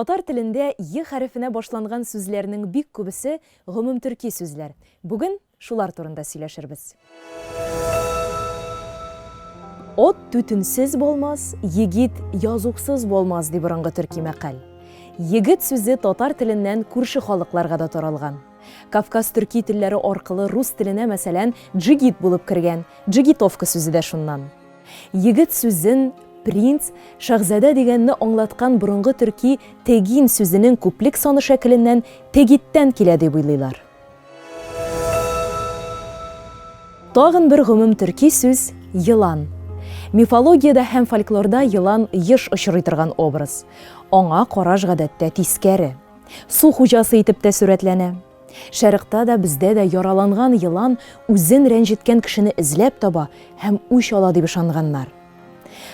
Татар телендә Е хәрефенә башланган сүзләрнең бик күбесе гомумтөрки сүзләр. Бүген шулар турында сөйләшербез. От түтенсез булмас, егит язуксыз булмас, ди борынгы төрки мәкаль. Егет сүзе татар теленнән күрше халыкларга да таралган. Кавказ төрки телләре аркылы рус теленә, мәсәлән, джигит булып кергән, джигитовка сүзе дә шуннан. Егет сүзен принц, шаһзадә дигәнне аңлаткан борынгы төрки тегин сүзенең күплек саны шәкеленнән тегиттән килә дип уйлыйлар. Тагын бер гомумтөрки сүз, елан. Мифологиядә һәм фольклорда елан еш очрый торган образ. Аңа караш гадәттә тискәре. Су хуҗасы итеп тә сурәтләнә. Шәрыкта да, бездә дә яраланган елан үзен рәнҗеткән кешене эзләп таба һәм үч ала дип ышанганнар.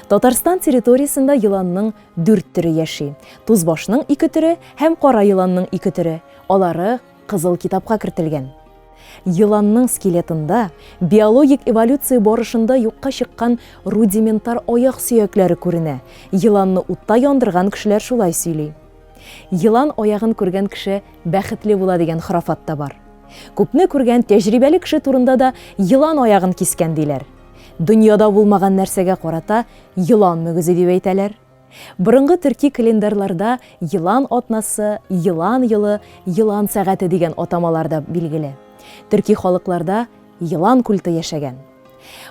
Татарстан территориясендә еланның дүрт төре яши. Тузбашның ике төре һәм кара еланның ике төре. Алары Кызыл китапка кертелгән. Еланның скелетында биологик эволюция барышында юкка чыккан рудиментар аяк сөякләре күренә. Еланны утта яндырган кешеләр шулай сөйли. Елан аягын күргән кеше бәхетле була дигән хорафат та бар. Күпне күргән тәҗрибәле кеше турында да елан аягын кискән диләр. Дөньяда булмаган нәрсәгә карата елан мөгезе дип әйтәләр. Борынгы төрки календарьларда елан атнасы, елан елы, елан сәгате дигән атамалар да билгеле. Төрки халыкларда елан культы яшәгән.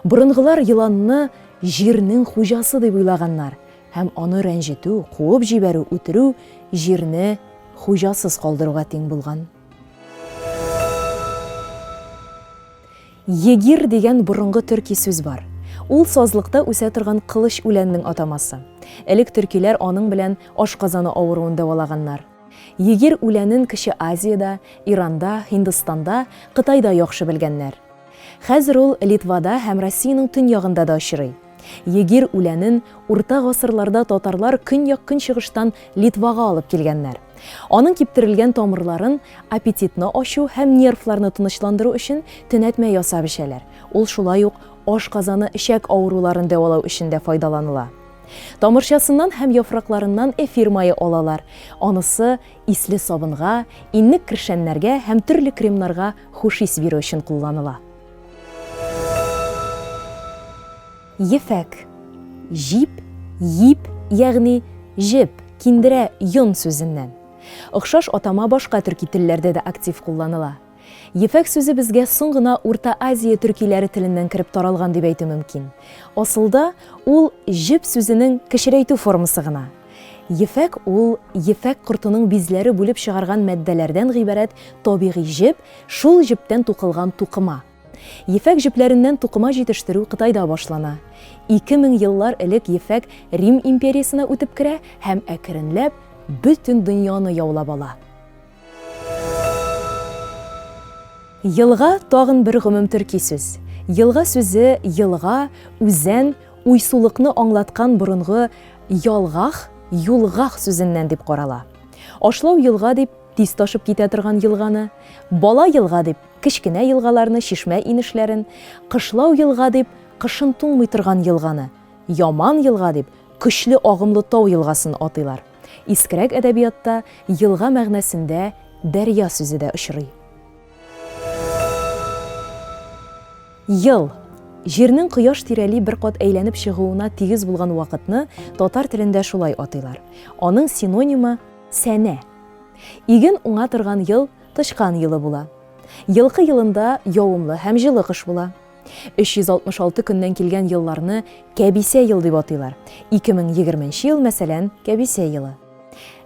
Борынгылар еланны җирнең хуҗасы дип уйлаганнар һәм аны рәнҗетү, куып җибәрү, үтерү җирне хуҗасыз калдыруга тиң булган. Егир дигән борынгы төрки сүз бар. Ул сазлыкта үсә торган кылыч үләннең атамасы. Элек төркиләр аның белән ашказаны авыруын дәвалаганнар. Егир үләнен Кече Азиядә, Иранда, Һиндстанда, Кытайда яхшы белгәннәр. Хәзер ул Литвада һәм Россиянең төньягында да очрый. Егир үләнен урта гасырларда татарлар көньяк-көнчыгыштан Литвага алып килгәннәр. Аның киптерелгән тамырларын аппетитны ачу һәм нервларны тынычландыру өчен төнәтмә ясап эчәләр. Ул шулай ук ашказаны-эчәк авыруларын дәвалау өчен дә файдаланыла. Тамырчасыннан һәм яфракларыннан эфир мае алалар. Анысы исле сабынга, иннек-кершәннәргә һәм төрле кремнарга хуш ис бирү өчен кулланыла. Ефәк. Җип, йип, ягъни җеп, киндерә, йон сүзеннән. Охшаш атама башка төрки телләрдә дә актив кулланыла. Ефәк сүзе безгә соң гына Урта Азия төркиләре теленнән кереп таралган дип әйтү мөмкин. Асылда, ул җеп сүзенең кечерәйтү формасы гына. Ефәк ул, ефәк кортының бизләре бүлеп чыгарган матдәләрдән гыйбарәт табигый җеп, шул җептән тукылган тукыма. Ефәк җепләреннән тукыма җитештерү Кытайда башлана. 2000 еллар элек ефәк Рим империясенә үтеп керә һәм әкренләп бөтен дөньяны яулап ала. Елга, тагын бер гомумтөрки сүз. Елга сүзе елга, үзән, уйсулыкны аңлаткан борынгы ялгах, юлгах сүзеннән дип карала. Ашлау елга дип тиз ташып китә торган елганы, бала елга дип кечкенә елгаларны, чишмә инешләрен, кышлау елга дип кышын туңмый торган елганы, яман елга дип көчле агымлы тау елгасын атыйлар. Искерәк әдәбиятта елга мәгънәсендә дәрья сүзе дә очрый. Ел. Җирнең кояш тирәли бер кат әйләнеп чыгуына тигез булган вакытны татар телендә шулай атыйлар. Аның синонимы, сәнә. Иген уңа торган ел тычкан елы була. Елкы елында явымлы һәм җылы кыш була. 366 көннән килгән елларны кәбисә ел дип атыйлар. 2020 нче ел, мәсәлән, кәбисә елы.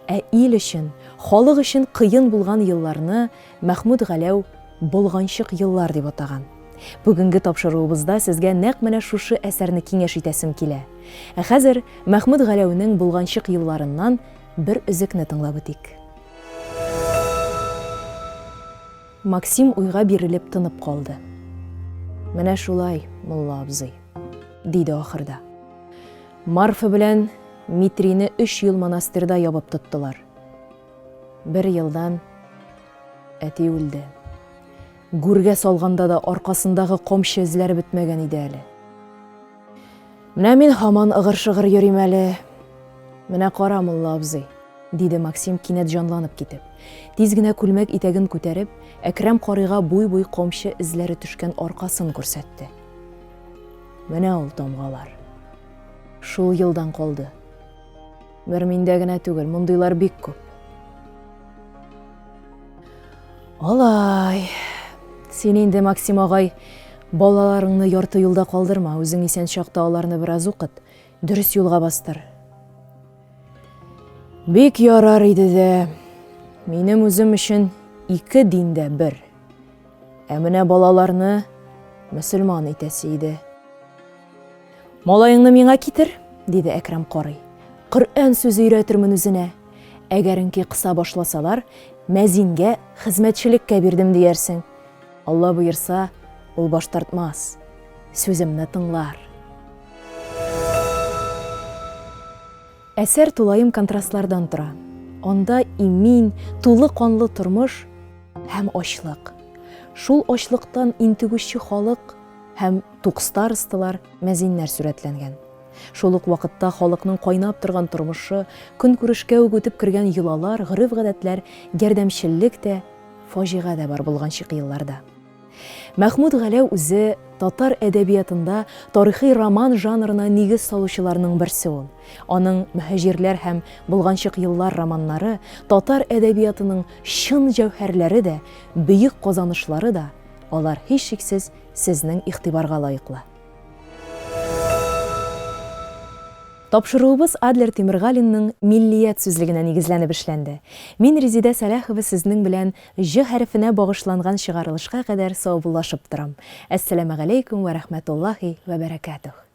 Ә ил өчен, халык өчен кыен булган елларны Мәхмүт Галәү болганчык еллар дип атаган. Бүгенге тапшыруыбызда сезгә нәкъ менә шушы әсәрне киңәш итәсем килә. Ә хәзер Мәхмүт Галәүнең болганчык елларыннан бер өзекне тыңлап үтик. Максим уйга бирелеп тынып калды. Менә шулай, мулла абзый, диде ахырда. Марфа белән Митрине өч ел монастырьда ябып тоттылар. Бер елдан әти үлде. Гүргә салганда да аркасындагы камчы эзләре бетмәгән иде әле. Менә мин һаман ыгыр-шыгыр йөрим әле. Менә кара, мулла абзый. Диде Максим, кинәт җанланып китеп. Тиз генә күлмәк итәген күтәреп, Әкрәм карыйга буй-буй камчы эзләре төшкән аркасын күрсәтте. Менә ул тамгалар. Шул елдан калды. Бер миндә генә түгел, мондыйлар бик күп. Алай. Син инде, Максим агай, балаларыңны ярты юлда калдырма, үзең исән чакта аларны бераз укыт, дөрес юлга бастыр. Бик ярар иде дә, минем үзем өчен ике дин дә бер. Ә менә балаларны мөселман итәсе иде. Малаеңны миңа китер, диде Әкрәм карый. Коръән сүзе өйрәтермен үзенә. Әгәренки кыса башласалар, мәзингә хезмәтчелеккә бирдем диярсең. Алла боерса, ул баш тартмас. Сүземне тыңлар. Әсәр тулаем контрастлардан тора. Анда имин, тулы канлы тормыш һәм ачлык. Шул ачлыктан интегүче халык һәм тук старосталар, мәзиннәр сурәтләнгән. Шул ук вакытта халыкның кайнап торган тормышы, көнкүрешкә үк үтеп кергән йолалар, гореф-гадәтләр, ярдәмчеллек тә, фаҗига дә бар болганчык елларда. Мәхмүт Галәү үзе татар әдәбиятында тарихи роман жанрына нигез салучыларның берсе ул. Аның Мөһаҗирләр һәм Болганчык еллар романнары татар әдәбиятының чын җәүһәрләре дә, бөек казанышлары да, алар, һичшиксез, сезнең игътибарга лаеклы. Тапшыруыбыз Адлер Тимергалинның Миллият сүзлегенә нигезләнеп эшләнде. Мин Резидә Сәләхова сезнең белән Җ хәрефенә багышланган чыгарылышка кадәр саубуллашып торам. Әссәламегаләйкүм вә рәхмәтуллаһи вә бәрәкәтүһ.